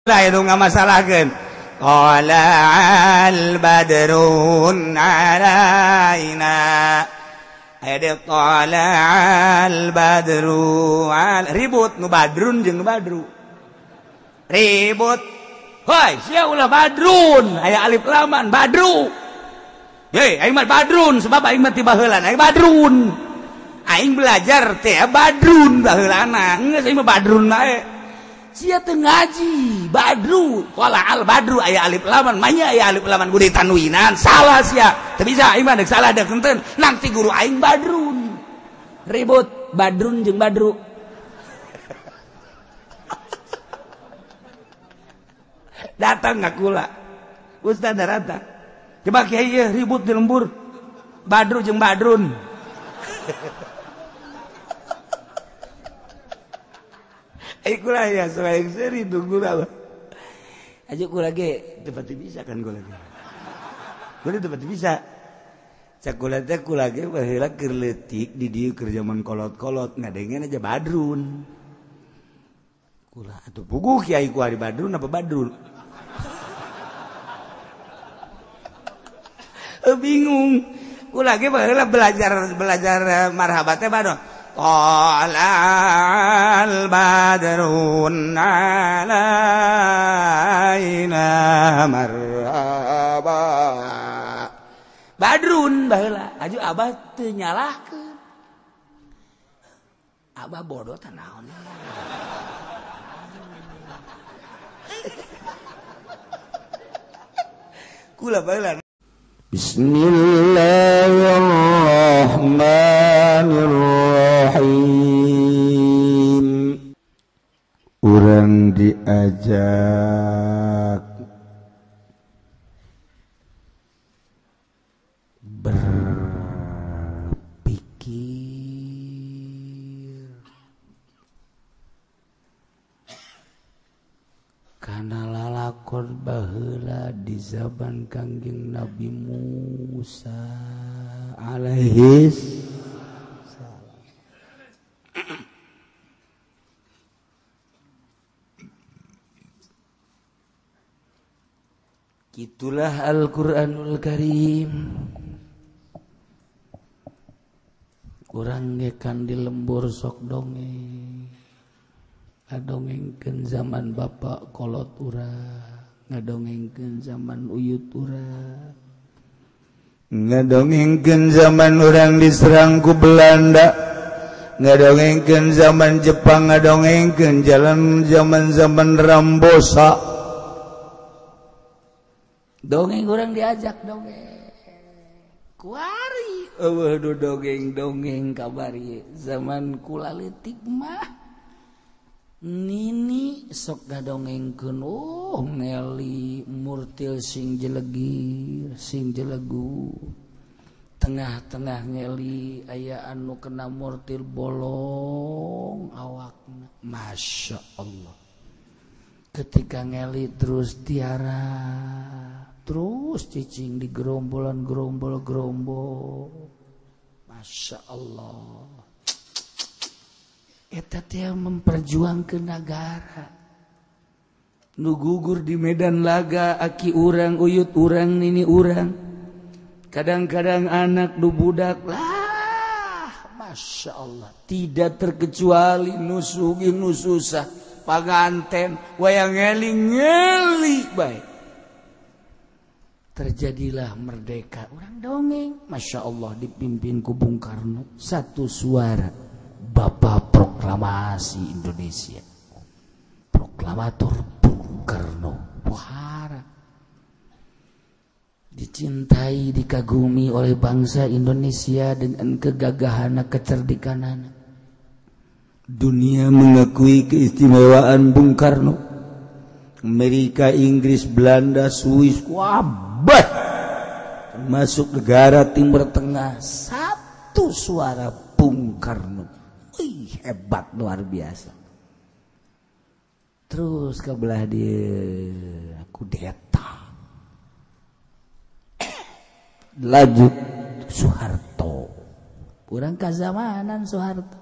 Itu nggak masalahkan. Qala'al badrun alaina. Ada qala'al badru al ribut nu badrun jeung nu badru. Ribut. Hoi, sia ulah badrun, aya alif laman badru. Hei, aing mah badrun sebab aing mah ti baheulana aing badrun. Aing belajar teh badrun baheulana. Geus aing mah badrun bae. Sia teu ngaji badru qala al badru aya alif laman manya aya alif laman kudu tanwinan salah sia teu bisa aing mah deuk salah deuk henteu nanti guru aing badrun ribut badrun jeung badru datang ka kula ustaz datang coba kiai ieu ribut di lembur badru jeung badrun. Kula ya selain seri tunggu lah. Aja kula ge teu pati bisa kan kula ge. Kula teu pati bisa. Cak kula teh kula ge baheula keur leutik di dieu keur zaman kolot-kolot ngadengen aja badrun. Kula atuh puguh kiai ku ari badrun apa badrun. Bingung. Kula ge baheula belajar marhaba teh badrun. Qala'al badrun alaina marhaba. Badrun baheula aju abah teu nyalahkeun. Abah bodoh teh naon. Kula baheula. Bismillahirrahmanirrahim. Urang diajak berpikir kana lalakon baheula di zaman Kangjeng Nabi Musa alaihis salam. Itulah Al-Qur'anul Karim. Urang ge kan di lembur sok dongeng. Ngadongengkeun zaman bapak kolot urang, ngadongengkeun zaman uyut urang, ngadongengkeun zaman urang diserang ku Belanda, ngadongengkeun zaman Jepang, ngadongengkeun jalan zaman-zaman Rambosa. Dongeng urang diajak dongeng. Kuari eueuh du dongeng-dongeng kabari zaman kula leutik mah. Nini sok ngadongengkeun oh ngeli murtil sing jelegir sing jelegu tengah-tengah ngeli aya anu kena murtil bolong awakna. Masya Allah, ketika ngeli terus tiara terus cicing di gerombolan gerombol gerombol. Masya Allah, eta teh memperjuangkeun nagara. Nu gugur di medan laga aki urang, uyut urang, nini urang. Kadang-kadang anak nu budak lah, Masya Allah, tidak terkecuali nu sugih nu susah, panganten wayang ngeli-ngeli bae. Terjadilah merdeka. Urang dongeng, Masya Allah, dipimpin ku Bung Karno, satu suara. Bapak Proklamasi Indonesia, Proklamator Bung Karno, pohara, dicintai, dikagumi oleh bangsa Indonesia dengan kegagahan, kecerdikanana. Dunia mengakui keistimewaan Bung Karno. Amerika, Inggris, Belanda, Swiss, wabah, termasuk negara Timur Tengah, satu suara Bung Karno. Wih, hebat luar biasa. Terus ke belah dia kudeta. Lanjut Soeharto. Kurang kazamanan Soeharto.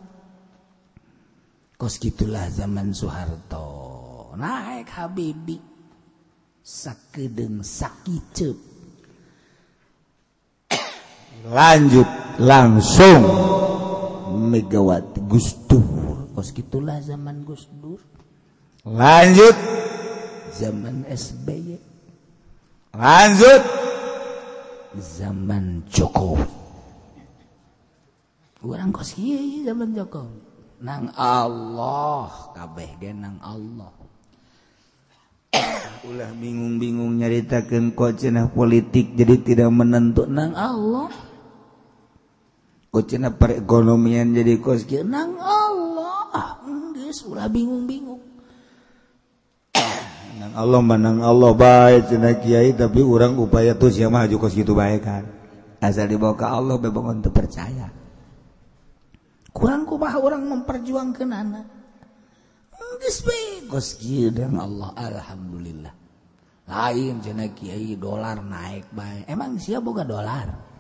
Kos gitulah zaman Soeharto. Naik Habibi sakedeung sakiceup. Lanjut langsung Megawati Gus Dur. Kos gitulah zaman Gus Dur. Lanjut zaman SBY. Lanjut zaman Jokowi. Urang kos kieu zaman Jokowi. Nang Allah kabeh ge nang Allah. Ulah bingung-bingung nyaritakeun kok cenah politik jadi tidak menentu nang Allah. Kok cenah perekonomian jadi kos kieu nang Allah. Geus ulah bingung-bingung. Nang Allah mah nang Allah bae cenah kiai, tapi urang upaya tuh sia mah aju kos kitu bae kan. Asal dibawa ka Allah bebongon teu percaya. Kurang kumaha urang memperjuangkeun anak. Geus bae kos kieu nang Allah, alhamdulillah. Lain cenah kiai dolar naik bae. Emang sia boga dolar?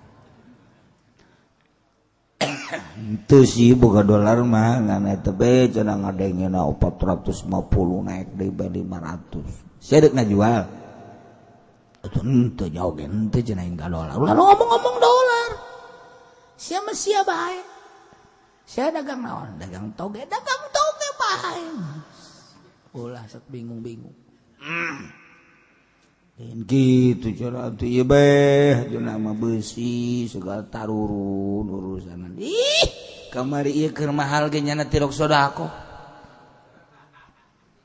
Itu sih boga dolar mah ngan eta bae cenah ngadengena 450 naik deui bae 500. Sia deuk ngajual. Atuh henteu jauh ge henteu cenah engga dolar. Ulah ngomong-ngomong dolar. Sia mah sia bae. Sia dagang naon? Dagang toge bae. Ulah sok bingung-bingung. Lain gitu cara atuh ieu bae cenah mah beusi segala tarurun urusanan. Ih, kamari ieu keur mahal ge nyana tirok sodako.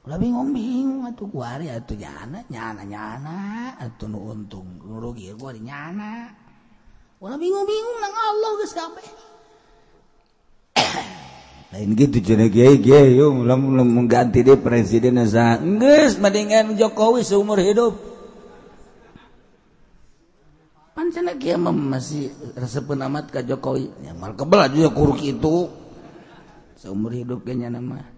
Ulah bingung-bingung atuh kuari atuh nyana nyana nyana atuh nu untung nu rugi kuari nyana. Ulah bingung-bingung nang Allah geus kabeh. Lain gitu cenah kiai kiai yo lamun mengganti deui presiden saha geus mendingan Jokowi seumur hidup. Pan cenah kiai mah masih resepeun amat ka Jokowi. Ya mal kebel aja kuruk itu. Seumur hidup ge nyana mah.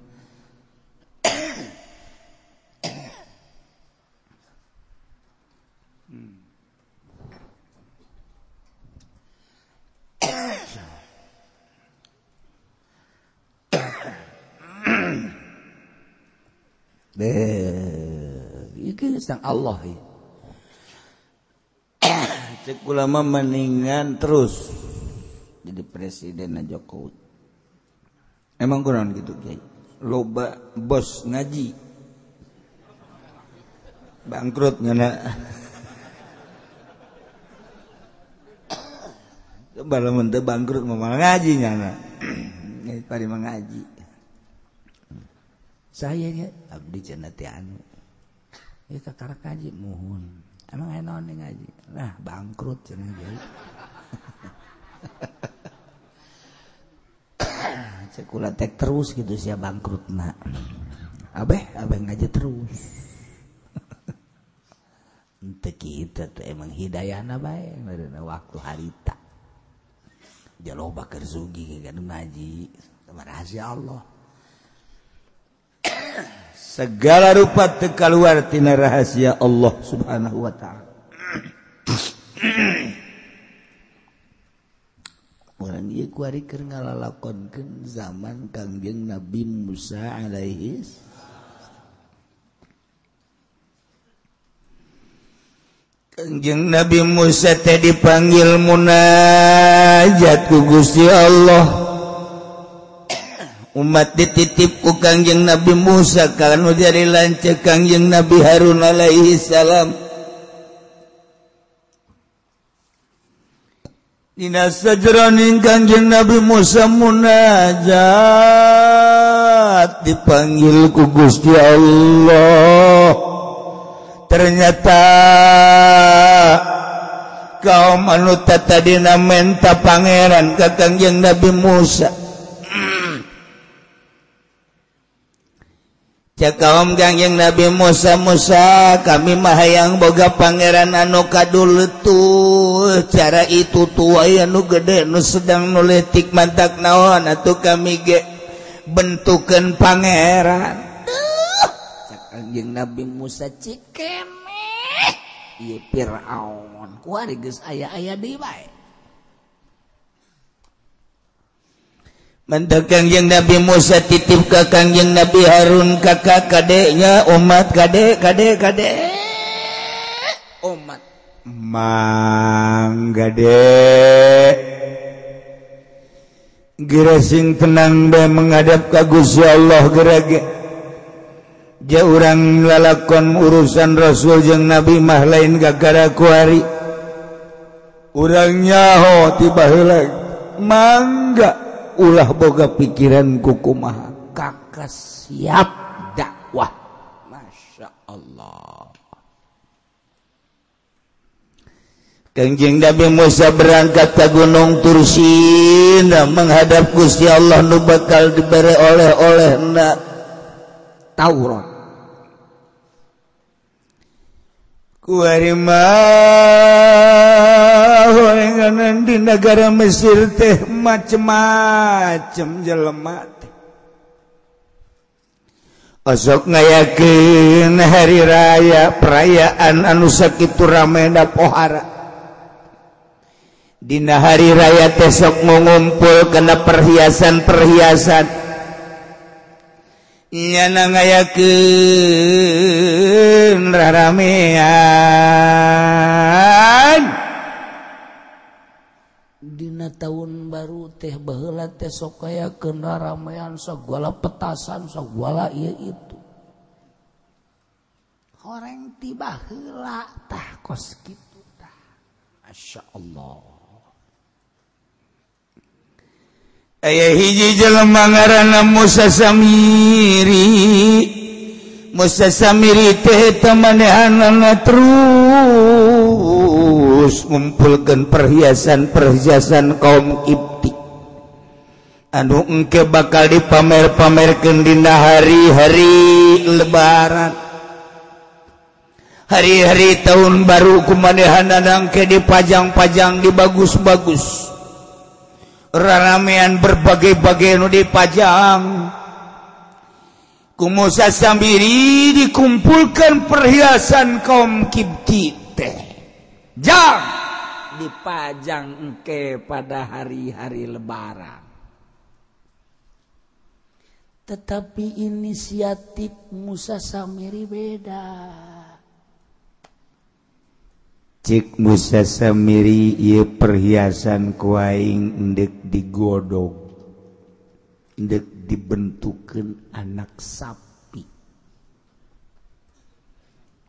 Ieu sang Allah. Cek ulama mendingan terus jadi presiden Jokowi. Emang kurang gitu kiai. Loba bos ngaji bangkrut ngana. Coba lamun teu bangkrut mah ngaji nyana. Pari mengaji. Saya ya abdi cenah teh anu. Ieu kakarak ngaji muhun. Emang aya naon ngaji? Nah, bangkrut cenah kiai. Cek ulah tek terus gitu sia bangkrutna. Abeh ngaji terus. Henteu kitu teh emang hidayahna bae waktu harita. Jaloba keur sugi ge ngaji, rahasia Allah. Segala rupa teu kaluar tina rahasia Allah Subhanahu wa ta'ala. Urang ieu kuari keur ngalalakonkeun zaman Kangjeng Nabi Musa alaihi. Kangjeng Nabi Musa teh dipanggil munajat ku Gusti Allah. Umat dititip ku Kangjeng Nabi Musa kanu jadi lanceuk Kangjeng Nabi Harun alaihi salam. Dina sajroning Kangjeng Nabi Musa munajat dipanggil ku Gusti Allah. Ternyata kaum anu tadina menta pangeran ka Kangjeng Nabi Musa. Cek kaum Kangjeng Nabi Musa, Musa kami mah hayang boga pangeran anu kaduletuh cara itu tuh aya nu gede nu sedang nu leutik mantak naon atuh kami ge bentukeun pangeran. Cek Kangjeng Nabi Musa cikemeh ieu Firaun kuari geus aya-aya deui bae. Mentak Kangjeng Nabi Musa titip ka Kangjeng Nabi Harun kakak kadeknya umat kadek kadek kadek umat mangga dek geura sing tenang bae menghadap ka Gusti Allah gerage ja urang lalakon urusan Rasul jeung Nabi mah lain gagara kuari urang nyaho ti baheula mangga ulah boga pikiran kukumaha kakak siap dakwah. Masya Allah. Kangjeng Nabi Musa berangkat ke Gunung Tursina menghadap Gusti Allah nu bakal diberi oleh-oleh na Taurat. Kuari mah horenganan di negara Mesir teh macem-macem jelema teh. Osok ngayakeun hari raya perayaan anu sakitu ramena pohara. Dina hari raya teh sok ngumpul kana perhiasan-perhiasan. Nyana ngayakeun raramean. Dina tahun baru teh baheula teh sok kayakeun raramean sagala petasan sagala ieu itu. Horeng ti baheula tah kos kitu tah. Masya Allah. Aya hiji jelema ngaranna Musa Samiri. Musa Samiri teh manehanana terus ngumpulkeun perhiasan-perhiasan kaum Kipti anu engke bakal dipamer-pamerkeun dina hari-hari lebaran, hari-hari tahun baru kumanehanana engke dipajang-pajang dibagus-bagus, raramean berbagai-bagai nu dipajang. Ku Musa Samiri dikumpulkan perhiasan kaum Kipti teh jang dipajang engke pada hari-hari lebaran. Tetapi inisiatif Musa Samiri beda. Cik Musa Samiri ieu perhiasan ku aing endek digodog, endek dibentukeun anak sapi,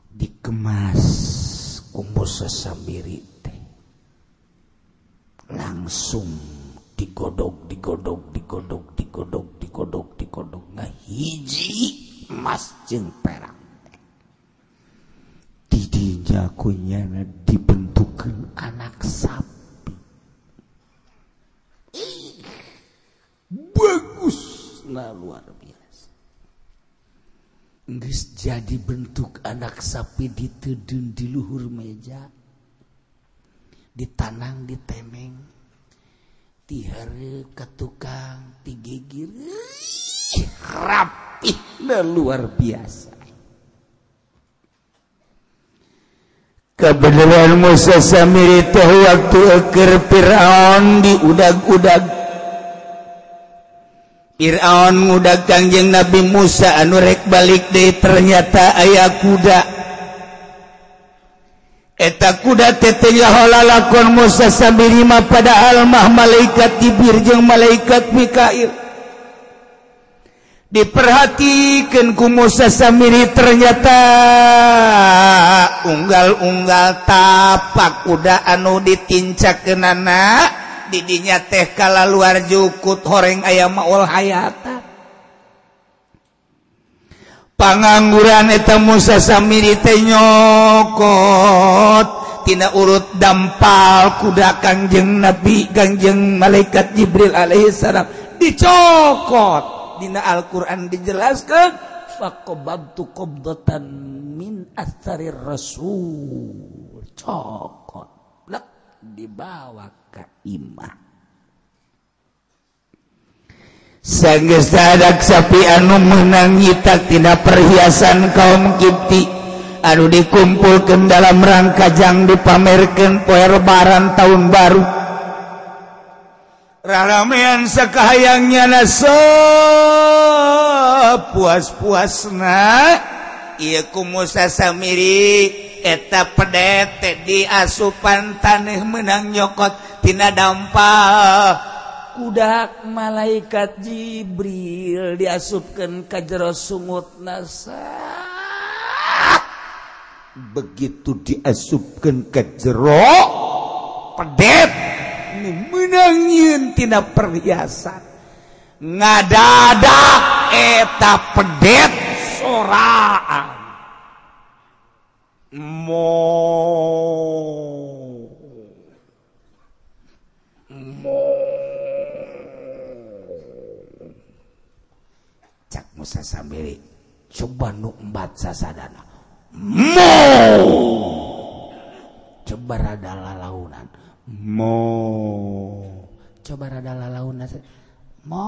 dikemas ku Musa Samiri teh langsung digodog digodog digodog digodog digodog digodog ngahiji emas jeung perak. Didinya kunyana dibentukeun anak sapi. Ih, bagus nah luar biasa. Geus jadi bentuk anak sapi diteudun di luhur meja, ditanang ditemeng, tihareup ka tukang, tigigir, rapih nah luar biasa. Kebenaran Musa Samiri teh waktu eker Fir'aun diudag-udag. Fir'aun ngudag Kangjeng Nabi Musa anu rek balik deui ternyata aya kuda. Eta kuda teh teh lalakon Musa Samiri mah padahal mah malaikat Jibril jeung malaikat Mikail. Diperhatikan ku Musa Samiri ternyata unggal-unggal tapak kuda anu ditincakeunana didinya teh kala luar jukut horeng aya maul hayata. Pangangguran eta Musa Samiri teh nyokot tina urut dampal kuda Kangjeng Nabi Kangjeng malaikat Jibril alaihi salam dicokot. Dina Al-Qur'an dijelaskan faqabtu qabdatan min atharir rasul, cokot lek dibawa ka imah. Sanggeus dadak sapi anu meunang nyitak tina perhiasan kaum Kipti anu dikumpulkeun dalam rangka jang dipamerkeun poe lebaran tahun baru. Raramean sakahayangnya nasa puas-puasna ieu ku Musa Samiri eta pedet di asupan taneuh meunang nyokot tina dampal kudak malaikat Jibril diasupkeun ka jero sungutna. Begitu diasupkeun ka jero pedet meunang tina perhiasan ngadadak eta pedet soraan mo mo. Cak Musa Samiri coba nu embat sasadana mo, coba rada lalaunan mo, coba rada lalaunan mo,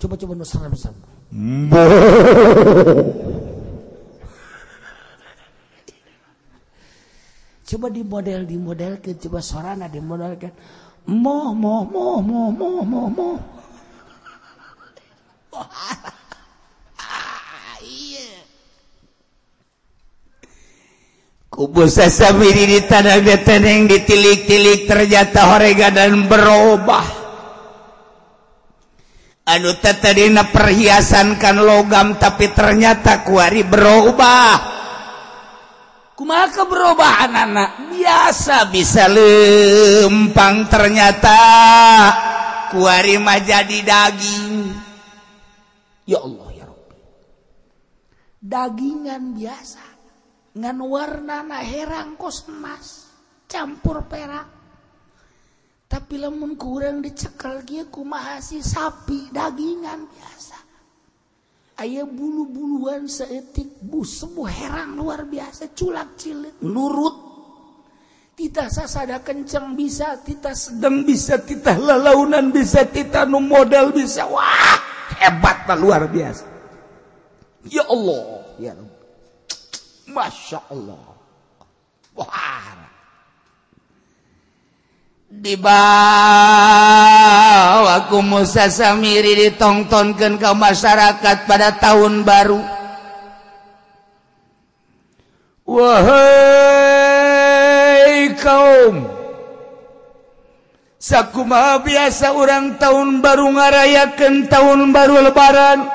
coba-coba nu serem-serem mo. Coba dimodel dimodelkeun, coba sorana dimodelkeun mo mo mo mo mo mo mo. Ku Musa Samiri di tanah beteneng ditilik-tilik ternyata horega dan berubah. Anu tadina perhiasan kan logam tapi ternyata kuari berubah. Kumaha keberubahan anak biasa bisa lempang ternyata kuari mah jadi daging. Ya Allah ya Rabbi. Dagingan biasa ngan warnana herang kos emas campur perak. Tapi lamun kurang dicekel kieu kumaha si sapi dagingan biasa. Aya bulu-buluan saeutik bu herang luar biasa culak cilik nurut. Titah sasada kenceng bisa, titah sedang bisa, titah lalaunan bisa, titah nu modal bisa. Wah, hebat luar biasa. Ya Allah, ya Rabbi. Masya Allah. Wah. Dibawa ku Musa Samiri ditontonkeun ke masyarakat pada tahun baru. Wahai kaum, sakumaha biasa urang tahun baru ngarayakeun tahun baru lebaran.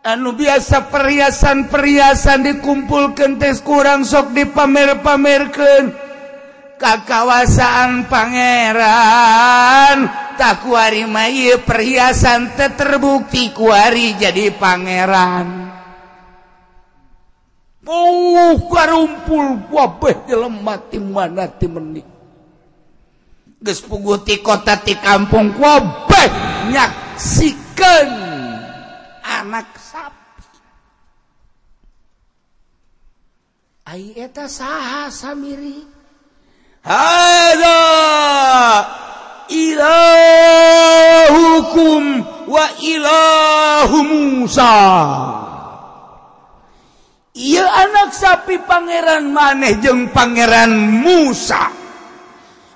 Anu biasa perhiasan-perhiasan dikumpulkeun teh kurang sok dipamer-pamerkeun ka kawasaan pangeran. Tak kuari mah ieu perhiasan teh terbukti kuari jadi pangeran. Oh, karumpul kabeh jelema ti mana ti menik. Geus puguh ti kota ti kampung kabeh nyaksikeun anak sapi. Ai eta saha Samiri? Hadza ilahukum wa ilahu Musa. Ieu anak sapi pangeran maneh jeung pangeran Musa.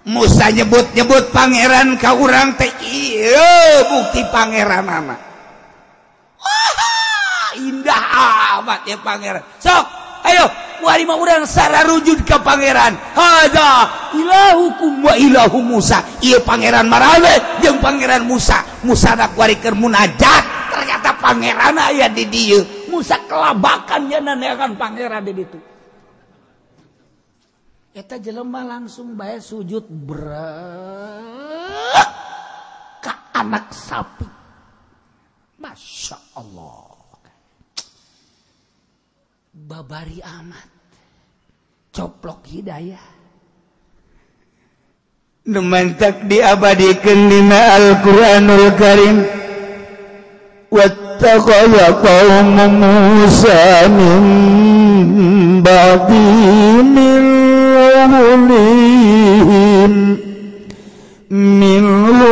Musa nyebut-nyebut pangeran ka urang teh ieu bukti pangeranana. Wah, indah amat ya pangeran. Sok, ayo kuari mah urang sararujud ka pangeran. Hadza ilahukum wa ilahu Musa. Ieu pangeran marane jeung pangeran Musa. Musa na kuari keur munajat, ternyata pangeran aya di dieu. Musa kelabakan nya naneakan pangeran di ditu. Eta jelema langsung bae sujud brek ka anak sapi. Masya Allah. Babari amat. Coplok hidayah. Nu mantak diabadikeun dina Al-Qur'anul Karim. Wattakhadha qaumu Musa min ba'di min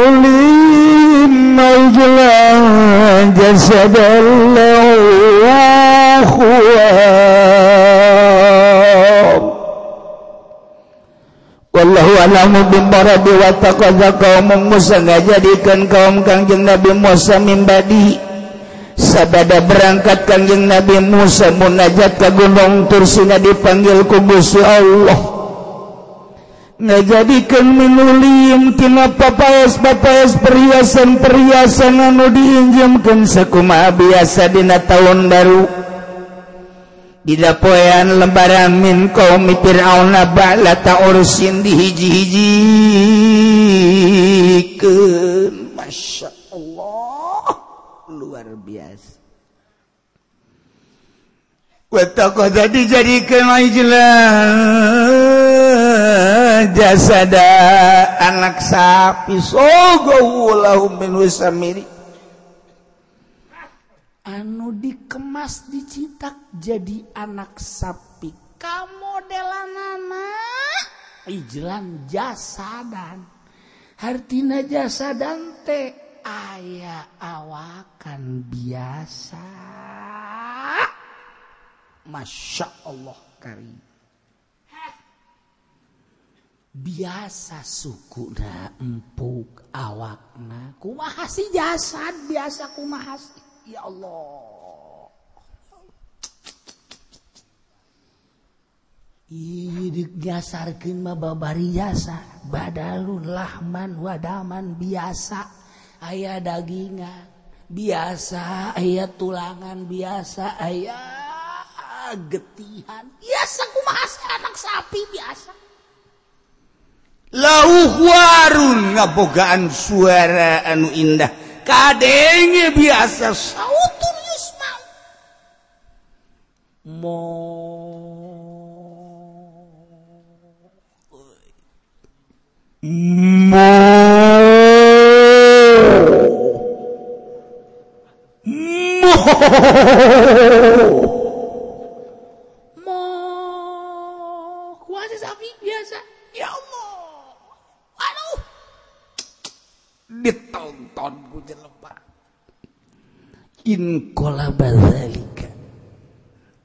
hulihim ajlan jasadan lahu khuwar. Wallahu A'lamu bimaradi wa taqadza qaum Musa ngajadikeun kaum Kangjeng Nabi Musa mimbadi sabada berangkat Kangjeng Nabi Musa munajat ka Gunung Tursina dipanggil ku Gusti Allah ngajadikeun minulim tina papaes-papaes perhiasan-perhiasan anu diinjemkeun sakumaha biasa dina taun baru dina poean lembaran min qaumi Fir'auna ba'lata ursin dihiji-hijikeun. Masya Allah, luar biasa. Wa taqadza dijadikeun ijlan jasada anak sapi sogohu lahum min wisamiri anu dikemas dicetak jadi anak sapi kamodelanana ijlan jasadan hartina jasadan teh aya awakan biasa. Masya Allah karim biasa sukuna empuk awakna kumaha si jasad biasa kumaha si ya Allah. Ih digasarkeun mah babari jasa badalun lahman wadaman biasa aya dagingan biasa aya tulangan biasa aya getihan biasa kumaha si anak sapi biasa lauh warun ngabogaan suara anu indah kadenge biasa sautun yusmau mo mo mo mo kuasa sapi biasa ya Allah aduh ditonton ku jelema in qalaba dzalika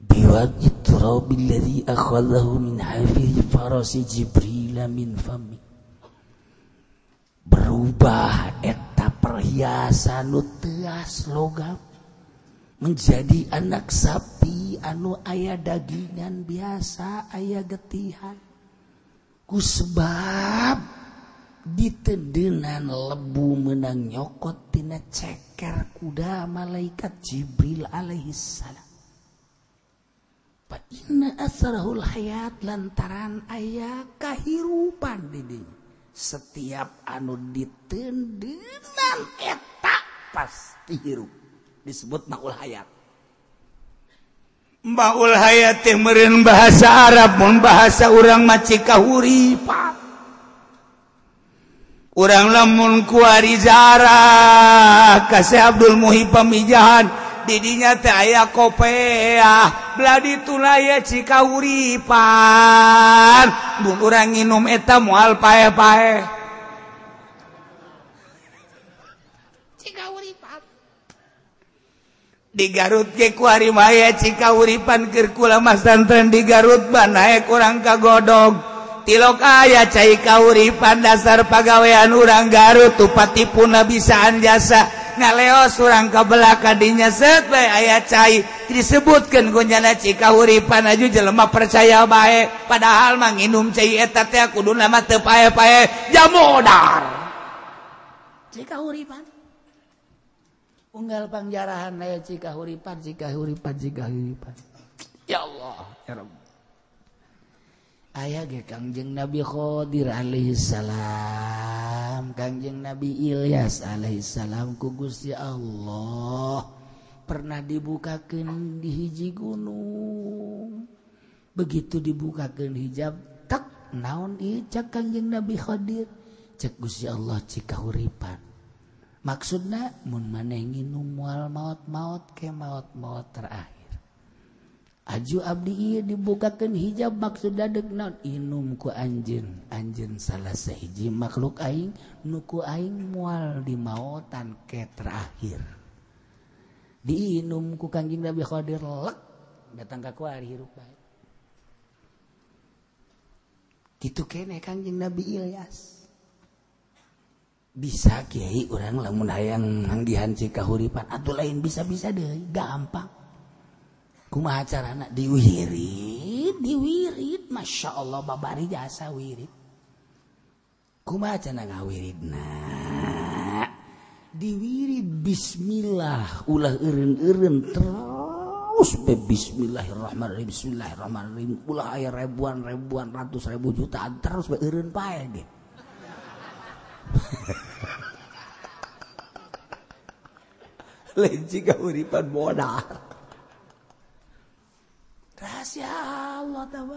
biwajhi turabi alladhi akhadhahu min hafiri farasi Jibril min fami berubah eta perhiasan nu teas logam menjadi anak sapi anu aya dagingan biasa aya getihan ku sebab ditendenan lebu menang nyokot tina ceker kuda malaikat Jibril alaihi salam. Fa inna asrahul hayat lantaran aya kahirupan di dinya. Setiap anu ditendenan eta pasti hirup disebut maul hayat. Maul hayat teh meureun bahasa Arab mun bahasa urang mah cikahuripan. Urang lamun kuari zarah ka Syekh Abdul Muhib Pamijahan didinya teh aya kopeah belah ditu aya cikahuripan mun urang nginum eta moal paeh-paeh cikahuripan di Garut ge kuari mah aya cikahuripan keur kula mah santren di Garut banaek urang ka godog tilok aya cai kauripan dasar pagawean urang Garut tupatipuna bisaan jasa ngaleos urang ka belaka dinya set bae aya cai disebutkeun kunyana cikahuripan aju jelema percaya bae padahal mah nginum cai eta teh kuduna mah teu pae-pae jamodar cikahuripan unggal pangjarahan aya cikahuripan cikahuripan cikahuripan ya Allah ya Rabb. Aya ge Kangjeng Nabi Khidir alaihi salam, Kangjeng Nabi Ilyas alaihi salam ku Gusti Allah pernah dibukakeun di hiji gunung. Begitu dibukakeun hijab, tak naon ieu cak Kangjeng Nabi Khidir, cek Gusti Allah cikahuripan. Maksudna mun maneh nginum moal maot-maot ke maot-maot terakhir. Aju abdi ieu dibukakeun hijab maksudna deuk naon inum ku anjeun anjeun salah sahiji makhluk aing nu ku aing moal dimaotan ke terakhir diinum ku Kangjeng Nabi Khidir lek datang ka kuari hirup bae. Kitu keneh Kangjeng Nabi Ilyas. Bisa kiai urang lamun hayang manggihan cikahuripan atuh lain bisa-bisa deui, gampang. Kumaha carana diwirid, diwirid, Masya Allah babari jasa wirid. Kumaha cara ngawiridna? Diwirid bismillah, ulah eureun-eureun terus be bismillahirrahmanirrahim, bismillahirrahmanirrahim, ulah aya ribuan-ribuan ratus ribu jutaan terus be eureun pae ge. Lain cikahuripan modal. Rahasia Allah tawa.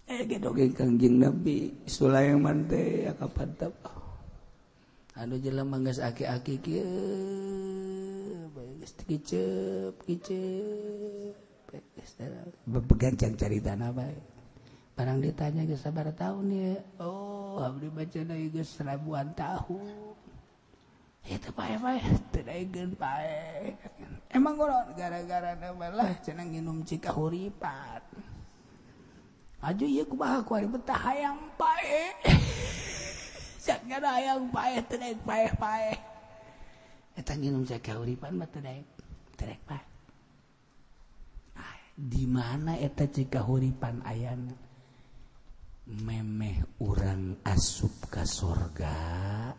Ge dongeng Kangjeng Nabi Sulaiman teh kapan tah. Anu jelema geus aki-aki kieu geus kiceup kiceup geus bebegancang caritana bae. Barang ditanya geus sabaraha taun ieu? Oh, abdi bacana geus ribuan tahun. Itu pae-pae teu daegeun pae. Emang goron gara-gara lah cenah nginum cikahuripan. Aju ieu kumaha ku ari betah hayang pae. Saknya hayang pae teu daek pae-pae. Eta nginum cikahuripan mah teu daek, teu daek pae. Ah, di mana eta cikahuripan ayana? Memeh urang asup ka sorga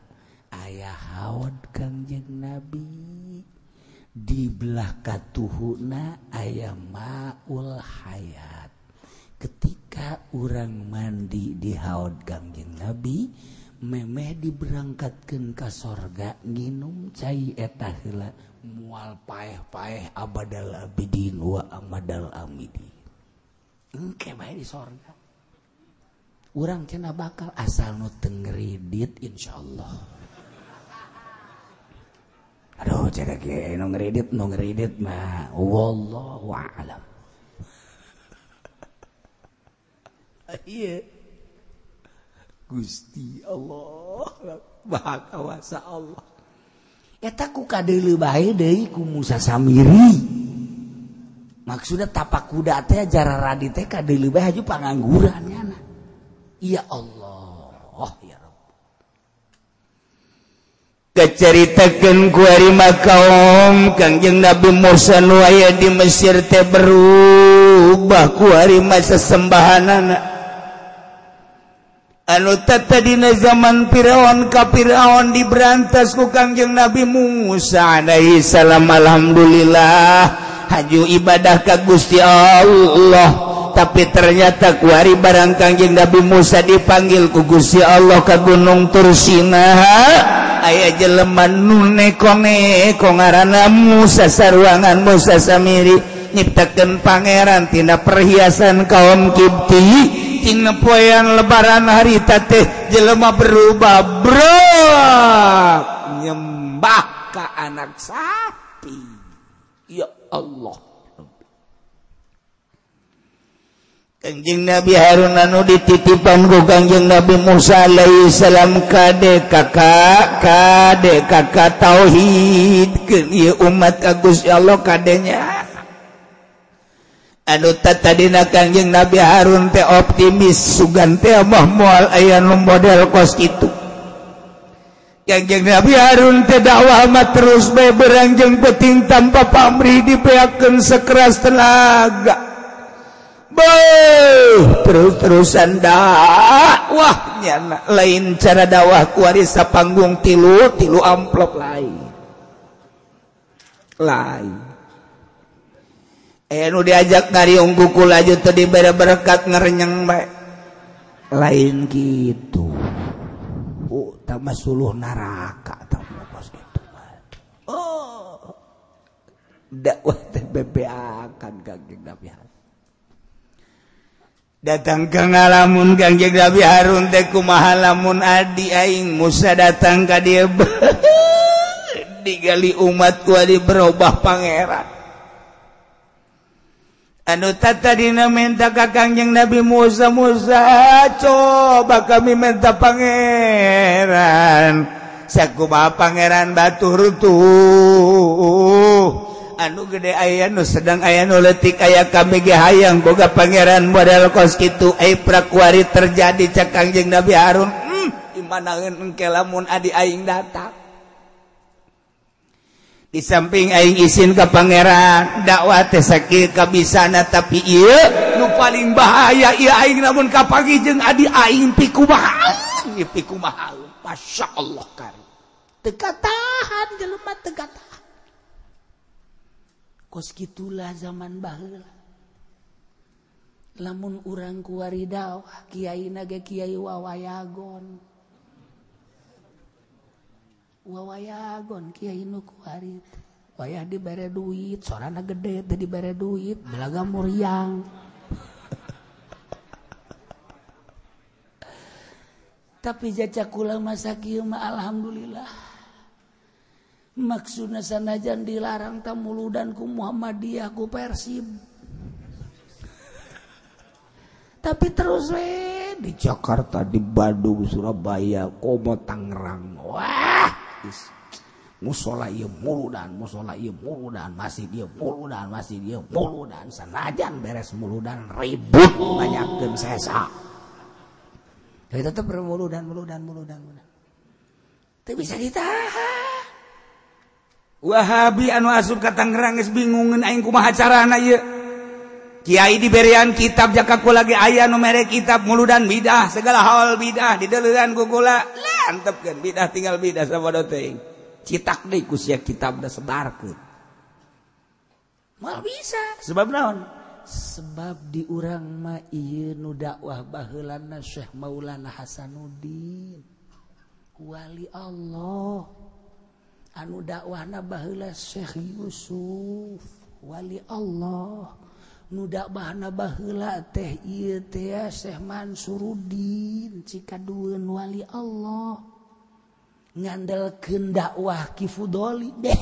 aya haud Kangjeng Nabi di belah katuhuna aya maul hayat. Ketika urang mandi di haud Kangjeng Nabi memeh diberangkatkeun ka sorga nginum cai eta heula moal paeh-paeh abadal abidin wa amadal amidin. Engke bae di sorga urang cenah bakal asal nu teu ngredit insyaallah. Aduh cenah ge nu ngredit mah wallahu a'lam. Iya. Gusti Allah Maha Kawasa Allah. Eta ku kadeuleu bae deui ku Musa Samiri. Maksudna tapak kuda teh jara radi teh kadeuleu bae haju pangangguran nyana. Ya Allah, ya Rabb. Kacaritakeun ku ari makaum Kangjeng Nabi Musa nu aya di Mesir teh berubah ku ari masa sembahanana. Anu tadina zaman Firaun ka Firaun diberantas ku Kangjeng Nabi Musa alaihi salam. Alhamdulillah haju ibadah ka Gusti Allah. Tapi ternyata kuari barang Kangjeng Nabi Musa dipanggil ku Gusti Allah ka Gunung Tursina aya jelema nu neko-neko ngaranna Musa saruangan Musa Samiri nyiptakeun pangeran tina perhiasan kaum Kipti tina poean lebaran harita teh jelema berubah bro nyembah ka anak sapi. Ya Allah. Kangjeng Nabi Harun anu dititipan ku Kangjeng Nabi Musa alaihi salam kade kakak kade kakak tauhid keun ieu umat ka Gusti Allah kadenya. Anu tadina Kangjeng Nabi Harun teh optimis sugan teh mah moal aya nu model kos kitu. Kangjeng Nabi Harun teh dakwah mah terus bae berang jeung peuting tanpa pamrih dipeakeun sekeras tenaga. Beuh, terus-terusan dakwahnya lain cara dakwah kuari sapanggung tilu tilu amplop lain lain. Nu diajak ngariung kuku laju teu dibere berkat ngerenyeng bae lain gitu. Oh, tambah suluh neraka tambah kos kitu mah. Oh, dakwah teh bebeakan Kangjeng Nabi Harun. Datang ke ngalamun Kangjeng Nabi Harun teh kumaha lamun adi aing Musa datang ka dieu digali umat ku adi berubah pangeran. Anu tadina minta ka Kangjeng Nabi Musa, Musa coba kami minta pangeran. Sakumaha pangeran batu rutuh. Anu gede aya nu sedang aya nu leutik aya kami ge hayang boga pangeran model kos kitu ai prakuari terjadi cak Kangjeng Nabi Harun. Imanaeun engke lamun adi aing datang. Di samping aing isin ka pangeran dakwah teh sakieu kabisana tapi ieu nu paling bahaya ieu aing lamun kapanggih jeung adi aing pikumaha ieu pikumaha masyaallah kari teu katahan jelema teu katahan kos kitulah zaman baheula lamun urang kuari dakwah kiaina ge kiai wawayagon wawayagon kiai nu kuari wayah dibere duit sorana gede teh dibere duit belaga muriang tapi jajak kula masa kieu mah alhamdulillah maksudna sanajan dilarang ta muludan ku Muhammadiyah ku Persib tapi terus we di Jakarta, di Bandung, Surabaya, komo Tangerang. Wah, musola ieu muludan, musola ieu muludan, masih ieu muludan, masih ieu muludan. Sanajan beres muludan ribut banyakeun sesa. Tapi tetep muludan, muludan, muludan, muludan. Teu bisa ditahan. Wahabi anu asup ka Tangerang geus bingungeun aing kumaha carana ieu. Kiai diberian kitab jaka kula ge aya nu mere kitab muludan bidah segala hal bidah dideleuan ku kula lantepkeun bidah tinggal bidah sabodo teuing citak deui ku sia kitab da sebarkeun moal bisa sebab naon sebab di urang mah ieu nu dakwah baheulana Syekh Maulana Hasanuddin wali Allah anu dakwahna baheula Syekh Yusuf wali Allah nu dakwahna baheula teh ieu teh Syekh Mansuruddin Cikadueun wali Allah ngandelkeun dakwah Ki Fudoli deh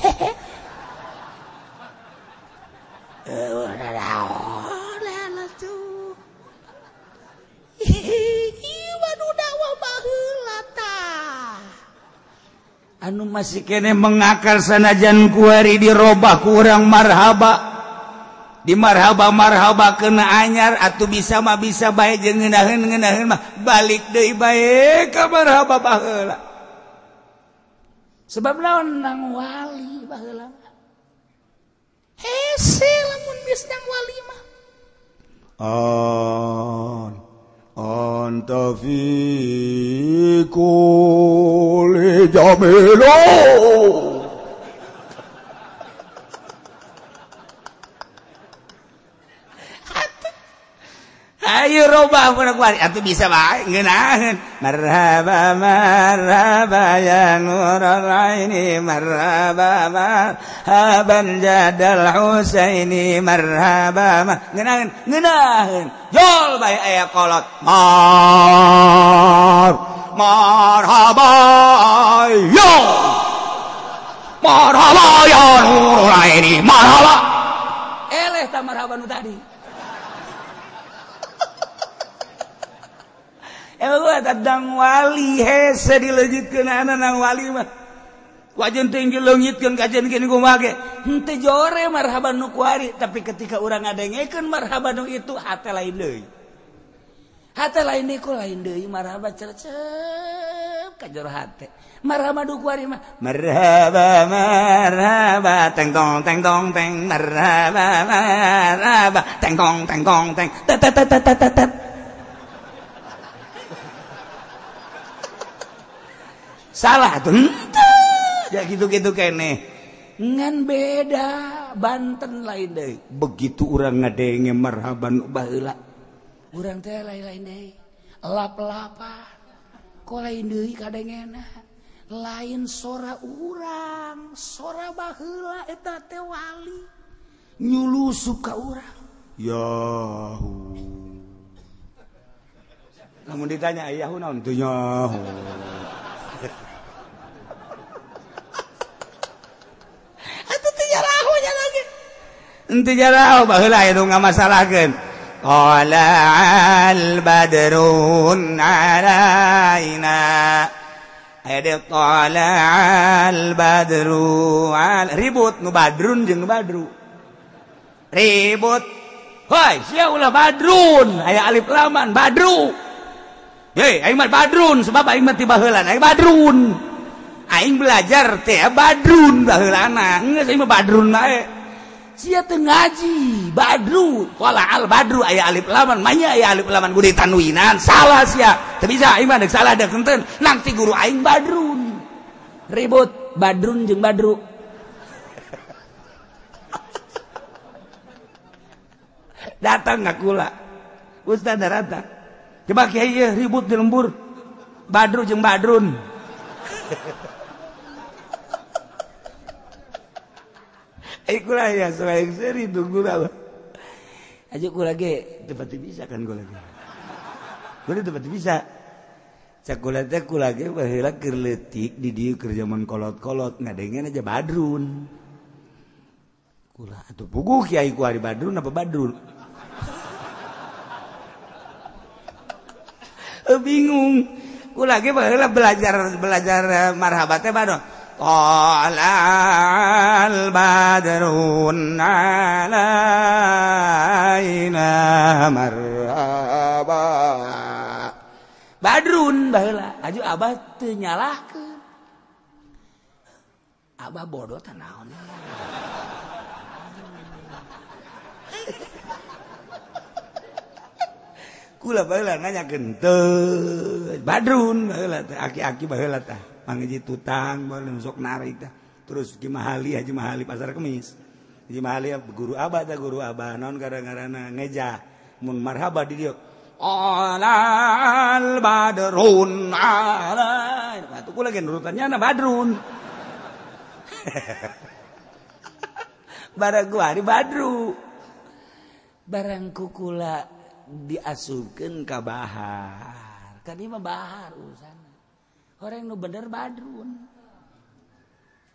anu masih kene mengakar sanajan kuari dirobah kurang marhaba di marhaba marhaba kena anyar atuh bisa mah bisa bae jeung ngeunaheun ngeunaheun mah balik deui bae ka marhaba baheula sebab naon nang wali baheula hese lamun geus nang wali mah an anta fi kulli jamilo ayo robah mun kuari atuh bisa bae ngeunaheun marhaba marhaba ya nurul aini marhaba marhaban jadal husaini marhaba ngeunaheun ngeunaheun jol bae aya kolot mar marhaba yo marhaba ya nurul aini marhaba eleh ta marhaba nu tadi emang wali hese dileungitkeun nang wali mah wajan teh dileungitkeun kajian kini kumaha ge henteu jore marhaban nu kuari tapi ketika urang ngadengekeun marhaban nu itu hate lain deui hate lain deui ku lain deui marhaba cercep ka jero hate marhaba nu kuari mah marhaba marhaba teng tong teng tong teng marhaba marhaba teng tong teng tong teng tet tet tet tet tet salah tuh ya gitu-gitu kene ngan beda Banten lain deui begitu urang ngadenge marhaban baheula urang teh lain-lain deui lap-lapan kok lain deui kadengena lain sora urang sora baheula eta teh wali nyulusup ka urang yahu lamun ditanya yahu naon teu nyaho ente jarau baheula aya nu ngamasalahkeun qala al badrun alaina Aya thala'al badru ribut nu badrun jeung nu badru. Ribut. Hoi, sia ulah badrun, aya alif laman badru. Hei, aing mah badrun sebab aing mah ti baheulana aing badrun. Aing belajar teh badrun baheulana. Geus aing mah badrun bae. Sia teu ngaji badru, qala al badru aya alif laman, manya aya alif laman kudu tanwinan, salah sia. Teu bisa aing mah deuk salah deuk henteu. Nang ti guru aing badrun. Ribut badrun jeung badru. Datang ngakula. Ustaz datang. Coba kiai ieu ribut di lembur. Badru jeung badrun. Kula ya selain seri tunggu lah. Aja kula ge teu pati bisa kan kula ge. Kula teu pati bisa. Cak kula teh kula ge baheula keur leutik di dieu keur jaman kolot-kolot ngadengen aja badrun. Kula atuh puguh kiai ku ari badrun apa badrun. Bingung. Kula ge baheula belajar belajar marhaba teh badrun. Thala'al badrun alaina marhaba. Badrun baheula aju abah teu nyalahkeun. Abah bodoh tah naon. Kula baheula nanyakeun teu badrun baheula teh aki-aki baheula tah. Mangji tutang boleh sok narik tah. Terus Ki Mahali Haji Mahali pasar Kemis. Haji Mahali guru abah tah guru abah naon gara-garana ngejah mun marhaba di dieu. Alal badrun alai. Atuh kula ge nurutannya na badrun. Barang gua ari badru. Barang kukula diasupkeun ka bahar. Kan ieu mah bahar urusan. Orang nu bener badrun.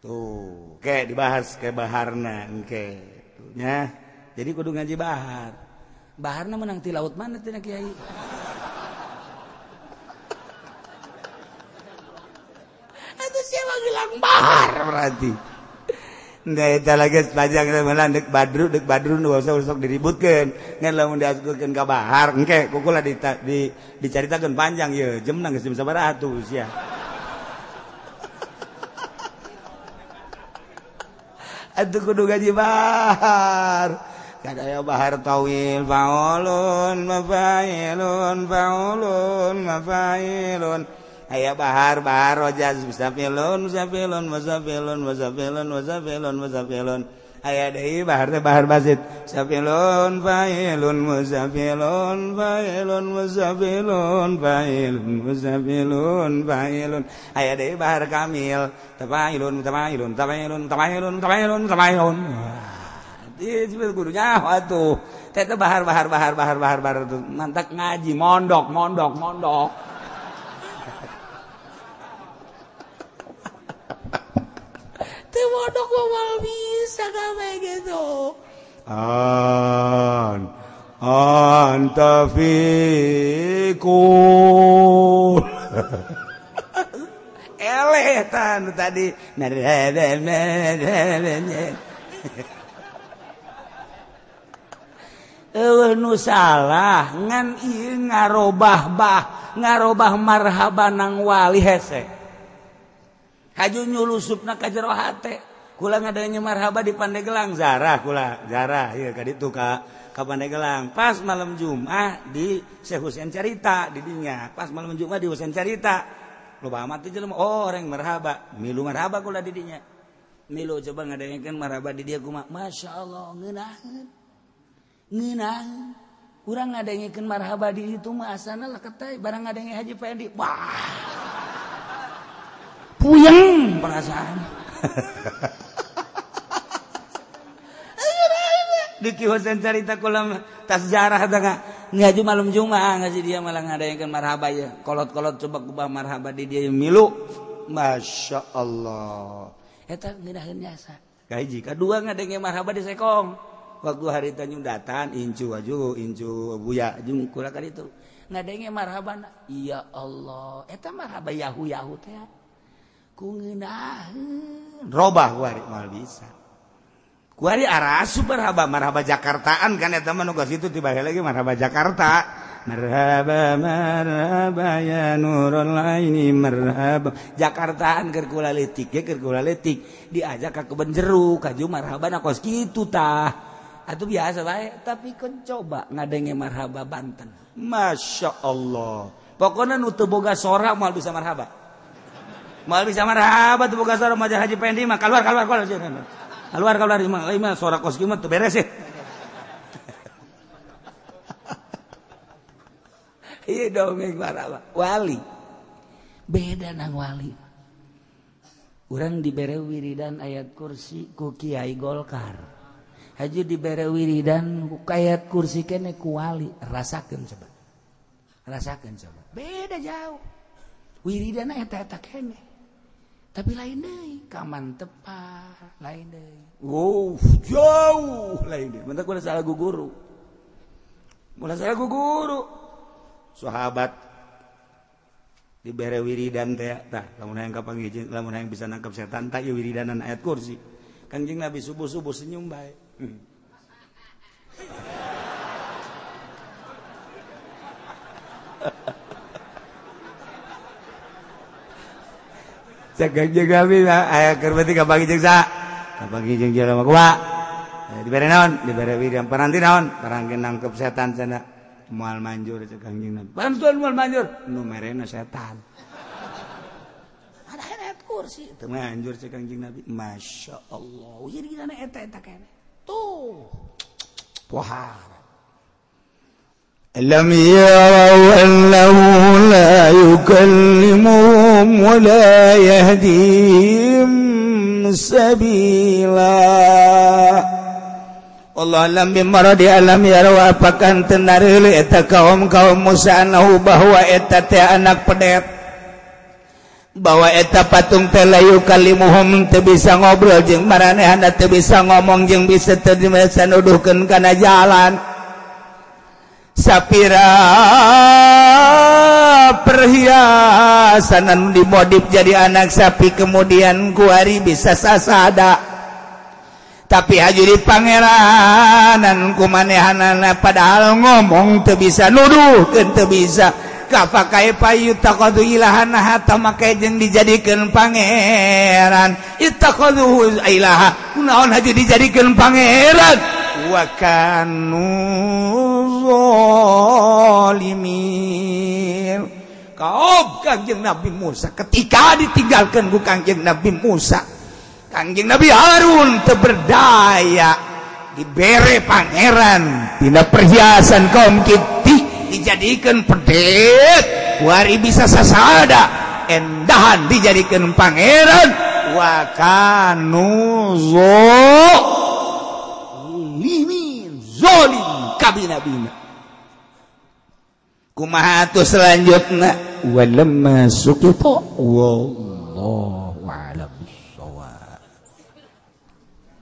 Tuh, kayak dibahas ke baharna engke. Nya. Jadi kudu ngaji bahar. Baharna menang ti laut mana tina kiai? Atuh siapa bilang bahar berarti. Nda eta lagi sepanjang malah deuk badru nu usah sok diributkeun. Ngan lamun diasupkeun ka bahar engke kukula dicaritakeun panjang ye jemna geus jam sabaraha atuh sia. Atuh kudu gaji bahar. Kada aya bahar tawil faulun mafailun faulun mafailun. Aya bahar bahar rojaz musafilun musafilun musafilun musafilun musafilun musafilun. Aya deui bahar teh bahar basit. Musafilun failun musafilun failun musafilun failun musafilun failun. Aya deui bahar kamil. Tafailun tafailun tafailun tafailun tafailun tafailun. Di gurunya atuh. Teh bahar bahar bahar bahar bahar bahar mantak ngaji mondok mondok mondok. Mondok mah bisa gawe gitu. An anta fikul. Eleh tan tadi. Eueuh nu salah ngan ieu ngarobah bah, ngarobah marhaba nang wali hese. Haju nyulusupna ka jero hate. Kula ngadanya marhaba di Pandeglang zarah kula, zarah ieu ka ditu ka Pandeglang. Pas malam Jumat di Syekh Husein carita di dinya. Pas malam Jumat di Husein carita. Loba amat teh jelema oh orang marhaba, milu marhaba kula di dinya. Milu coba ngadengekeun marhaba di dia kumaha. Masyaallah ngeunaheun. Ngeunaheun. Urang ngadengekeun marhaba di ditu mah asana leketai barang ngadenge Haji Fendi. Wah. Puyeng perasaan. Di Ki Husein carita kula tas jarah teh ngaji malam Jumat ngaji dia malah ngadaikeun marhaba ya. Kolot-kolot coba kubah marhaba di dia milu. Masya Allah. Eta ngeunaheun jasa. Kahiji, kadua ngadenge marhaba di Sekong. Waktu hari tanyundatan incu aju incu buya jeung kula ka ditu. Ngadenge marhaba ya Allah. Eta marhaba yahu yahu teh. Ku ngeunaheun robah kuari moal bisa. Kuari arasu marhaba marhaba Jakartaan kan eta mah nu geus itu tiba lagi marhaba Jakarta. Marhaba marhaba ya nurul aini marhaba. Jakartaan keur kula leutik ge keur kula leutik diajak ka kebon jeruk kaju marhaba na kos kitu tah. Atuh biasa bae tapi kon coba ngadenge marhaba Banten. Masya Allah. Pokona nu teu boga sora moal bisa marhaba. Moal bisa marhaba teu boga sora mah Haji Pendi mah keluar keluar keluar. Keluar keluar imah sora kos kieu mah teu beres ya. Iya dongeng marhaba wali. Beda nang wali. Urang dibere wiridan ayat kursi ku Kiai Golkar. Haji dibere wiridan ku ayat kursi kene ku wali, rasakeun coba. Rasakeun coba. Beda jauh. Wiridan eta-eta kene. Tapi lain deui, kamantepan lain deui. Wow, jauh lain deui. Mentak ulah salah guru. Ulah salah guru. Sahabat dibere wiridan teh tah lamun hayang kapanggih lamun hayang bisa nangkep setan tah ieu wiridanan ayat kursi. Kangjeng Nabi subuh-subuh senyum bae. Cek kangjeng Nabi aya keur beuti kapanggih jeung saha? Kapanggih jeung jelema kumaha? Dibere naon? Dibere wiridan paranti naon? Paranti nangkep setan cenah. Moal manjur cek kangjeng Nabi. Bantuan moal manjur, nu merena setan. Ada ayat kursi teu manjur cek kangjeng Nabi. Masya Allah. Wiridana eta-eta kene. Tuh. Pohara. Alam yarau annahu la yukallimuhum wa la yahdihim sabila. Allah alam bimaradi alam yarau apakan tenareul eta kaum-kaum Musa anahu bahwa eta teh anak pedet bahwa eta patung teh la yukallimuhum teu bisa ngobrol jeung maranehna teu bisa ngomong jeung bisa teu bisa nuduhkeun kana jalan sapira perhiasan dimodif jadi anak sapi kemudian kuari bisa sasada tapi haju di pangeranan kumanehanana padahal ngomong teu bisa nuduhkeun teu bisa kapakai payu taqadu ilahana hatta make jeung dijadikeun pangeran ittaqadu ilaha kunaon haju dijadikeun pangeran wa kanu zalimin. Kaum Kangjeng Nabi Musa ketika ditinggalkan ku Kangjeng Nabi Musa, Kangjeng Nabi Harun teu berdaya dibere pangeran tina perhiasan kaum Kipti dijadikan pedet wari bisa sasada endahan dijadikan pangeran wa kanu zalimin zalim kabina-bina. Kumaha atuh selanjutna walamma suqita wallahu a'lam.